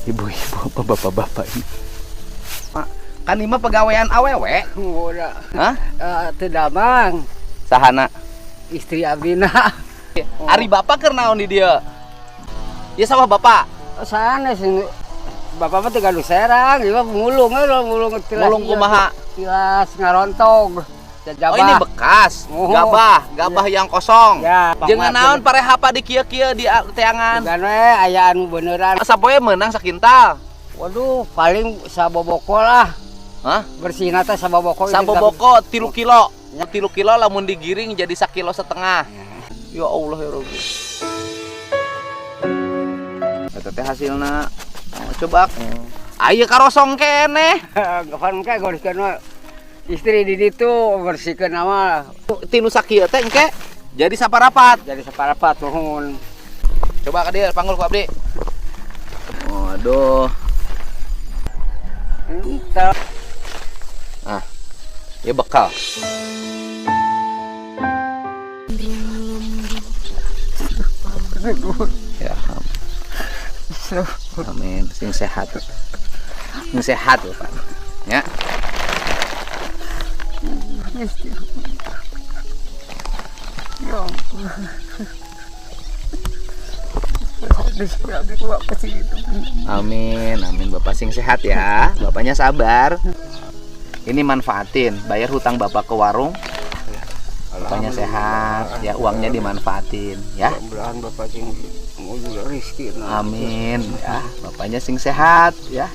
Ibu-ibu apa bapak-bapak ini? Pak, kan ini mah pagawean awewe. Udah. Hah? Eh, teu damang. Sahana? Istri abdina. Ari bapak keur naon di dieu? Ya sama bapak. Sanes, bapak mah tinggal di Serang, ieu mah mulung we, mulung tilas. Mulung kumaha? Tilas ngarontog. Oh, ini bekas. Oh. Gabah, gabah yang kosong. Ya, Jangan naon parehapa di kieu-kieu di teangan. Bukan we aya anu beneran. Sapoe menang sakintal. Waduh, paling saboboko lah. Hah? Bersihna teh saboboko. Saboboko 3 kilo. 3 kilo lamun digiring jadi sakilo setengah. Ya Allah ya Rabbi. Eta teh hasilna. Oh, coba. Ayo karosong keneh. Kapan engke goriskeun mah istri di ditu bersihkeun nama. Tinu sakieu teh engke jadi saparapat. Jadi saparapat, nuhun. Coba ka dieu panggul ku abdi. Waduh. Entah. Ah. Ya bekal. Ya. Amin. Sing sehat. Sing sehat, Pak. Ya. Ya ampun. Amin, amin, Bapak sing sehat ya. Bapaknya sabar. Ini manfaatin, bayar hutang Bapak ke warung. Bapaknya sehat, ya uangnya dimanfaatin ya. Mudah-mudahan Bapak sing mau juga rezeki. Amin ya. Bapaknya sing sehat ya.